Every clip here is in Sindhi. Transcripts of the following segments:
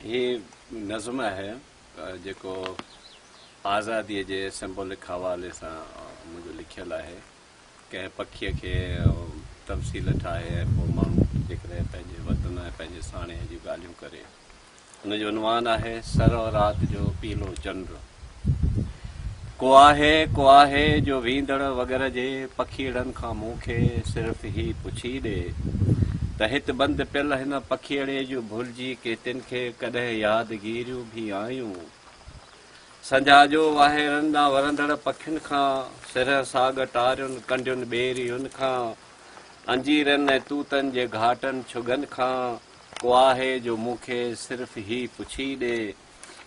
هي نظم آهي جيڪو آزاديء جي سمبولڪ حوالي سان منهنجو لکيل آهي. ڪنهن پکيء کي تمثيل ٺاهي ۽ پوء ماڻهو جيڪڏهن پنهنجي وطن ۽ پنهنجي ساڻيهه جون ڳالهيون ڪري. ان جو عنوان آهي سرء رات جو پيلو چنڊ. ڪو آهي، ڪو آهي جو ويندڙ وڳر جي پکيئڙن کان مون کي صرف هي پڇي ڏي ته هت بند پيل هن پکيئڙي جون ڀلجي ڪيتن کي ڪڏهن يادگيريون به آيون. سنجها جو واهيرن ڏانهن ورندڙ پکين کان، سرهه ساڳ ٽارين، ڪنڊين ٻيرين کان، انجيرن ۽ توتن جي گهاٽن ڇڳن کان ڪو آهي جو مون کي صرف هي پڇي ڏي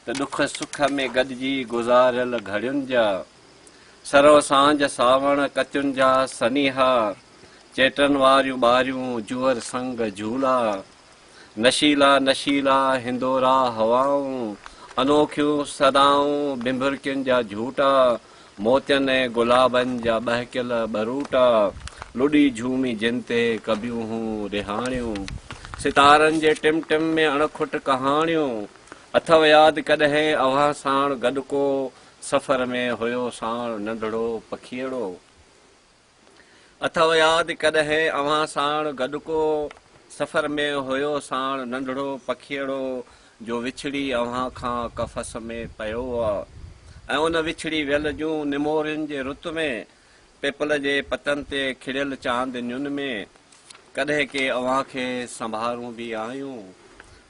ته ڏک سک ۾ گڏجي گذاريل گهڙين جا سرء سانجهه سانوڻ ڪتين جا سنيها، چيٽن واريون ٻاريون، جوئر سنگ جهولا، نشيلا نشيلا هندورا هوائون، انوکيون صدائون، ڀنڀرڪين جا جهوٽا، موتين ۽ گلابن جا ٻهڪيل ٻروٽا، لڏي جهومي جن تي ڪبيون هون رهاڻيون، ستارن جي ٽم ٽم ۾ اڻ کٽ ڪهاڻيون، اٿو ياد ڪڏهن اوهان ساڻ گڏ ڪو سفر ۾ هيو ساڻ ننڍڙو پکيئڙو. اٿو ياد ڪڏهن اوهان ساڻ گڏ ڪو سفر ۾ هيو ساڻ ننڍڙو پکيئڙو جو وڇڙي اوهان کان قفس ۾ پيو آ ۽ ان وڇڙي ويل جون نمورين جي رت ۾ پپل جي پتن تي کڙيل چاندنين ۾ ڪڏهن ڪي اوهان کي سنڀارون به آيون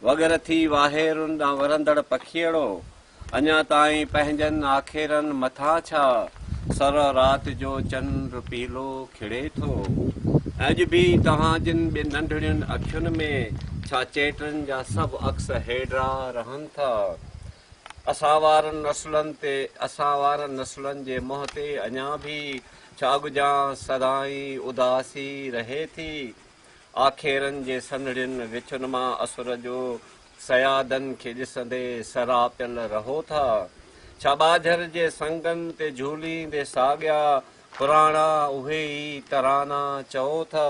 وڳر ٿي واهيرن ڏانهن ورندڙ پکيئڙو اڃا تائين پنهنجن آکيرن مٿان ڇا سرء رات جو چنڊ پيلو کڙي ٿو ۽ اڄ به توهان جن ٻن ننڍڙين اکين ۾ ڇا چيٽن جا سڀ عڪس هيڊرا رهن ٿا. اسان وارن نسلن تي اسان وارن نسلن جي منهن تي اڃا به ڇا اڳ جيان سدائين اداسي رهي ٿي. آکيرن جي سنهڙين وڇن مان اسر جو صيادن کي ڏسندي سراپيل رهو ٿا. ڇا ٻاجهر جي سنگن تي جهوليندي ساڳيا پراڻا اهي ئي ترانا چئو ٿا.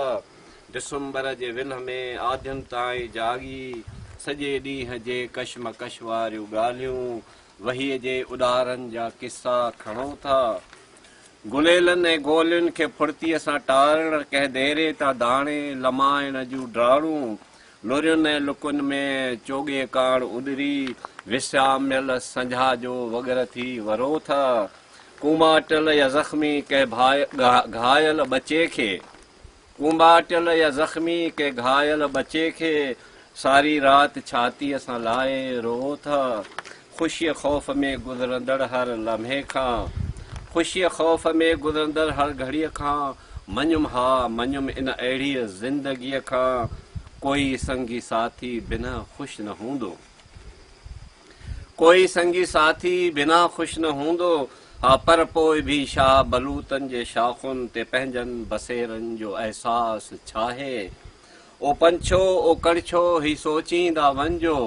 ڊسمبر جي ولهه ۾ آڌين تائين جاڳي سڄي ڏينهن جي ڪشمڪش واريون ڳالهيون وهيء جي اڏارن جا قصا کڻو ٿا. گليلن ۽ گولين کي ڦڙتيء سان ٽارڻ، ڪنهن ديري تان داڻي لمائڻ جون ڊاڙون، لورين ۽ لڪن ۾ چوڳي ڪاڻ اڏري، وساميل سنجها جو وڳر ٿي ورو ٿا. ڪوماٽيل يا زخمي ڪنهن گهايل ٻچي کي. ڪوماٽيل يا زخمي ڪنهن گهايل ٻچي کي ساري رات ڇاتيء سان لائي روئو ٿا. خوشيء خوف ۾ گذرندڙ هر لمحي کان، خوشيء خوف ۾ گذرندڙ هر گهڙيء کان مڃيم ها مڃيم ان اهڙيء زندگيء کان ڪوئي سنگي ساٿي بنهه خوش نه هوندو. ڪوئي سنگي ساٿي بنا خوش نه هوندو ها پر پوء به شاهه بلوطن جي شاخن تي پنهنجن بسيرن جو احساس ڇاهي؟ او پنڇو او ڪڻڇو هي سوچيندا وڃجو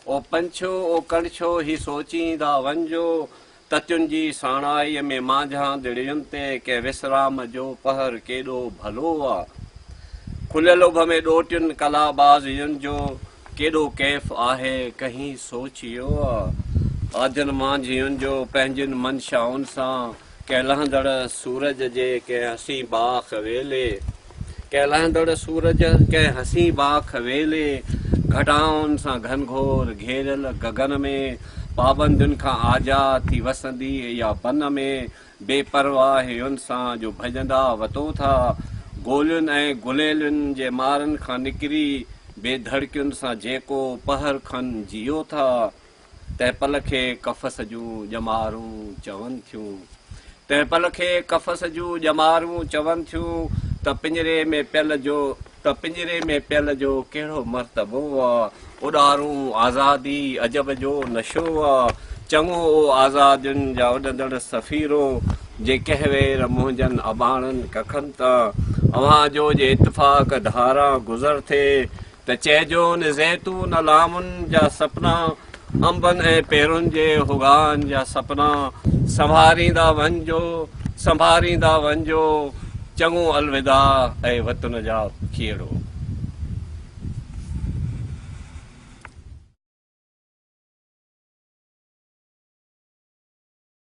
او پنڇو او ڪڻڇو هي سوچيندا وڃجو تتين جي ساڻائيء ۾ مانجهاندڙين تي ڪنهن وسرام جو پهر ڪيڏو ڀلو آ. کليل اڀ ۾ ڏوٽين قلابازين جو ڪيڏو ڪيف آهي، ڪنهين سوچيو آ. آڌين مانجهين جو پنهنجين منشائن سان ڪنهن لهندڙ سورج جي ڪنهن حسين باک ويلي ڪنهن لهندڙ سورج ڪنهن حسين باک ويلي گهٽائن سان گهنگهور گهيريل گگن ۾ پابندين کان آجا ٿي وسندي يا بن ۾ بي پرواهين سان جو ڀڄندا وتو ٿا گولين ۽ گليلين جي مارن کان نڪري بي ڌڙڪين سان جيڪو پهر کن جيئو ٿا تنهن پل کي قفس جون ڄمارون چون ٿيون. تنهن پل کي قفس جون ڄمارون چون ٿيون ته پڃري ۾ پيل جو ته پڃري ۾ پيل جو ڪهڙو مرتبو آ. اڏارون آزادي عجب جو نشو آ. چڱو او آزادين جا اڏندڙ سفيرو جي ڪنهن وير منهنجن اباڻن ڪکن تان اوهان جو جي اتفاق ڌاران گذر ٿئي ته چئجون زيتون لامن جا سپنا، انبن ۽ پيرن جي هڳائن جا سپنا سنڀاريندا وڃجو، سنڀاريندا وڃجو، چڱو الوداع اي وطن جا پکيئڙو.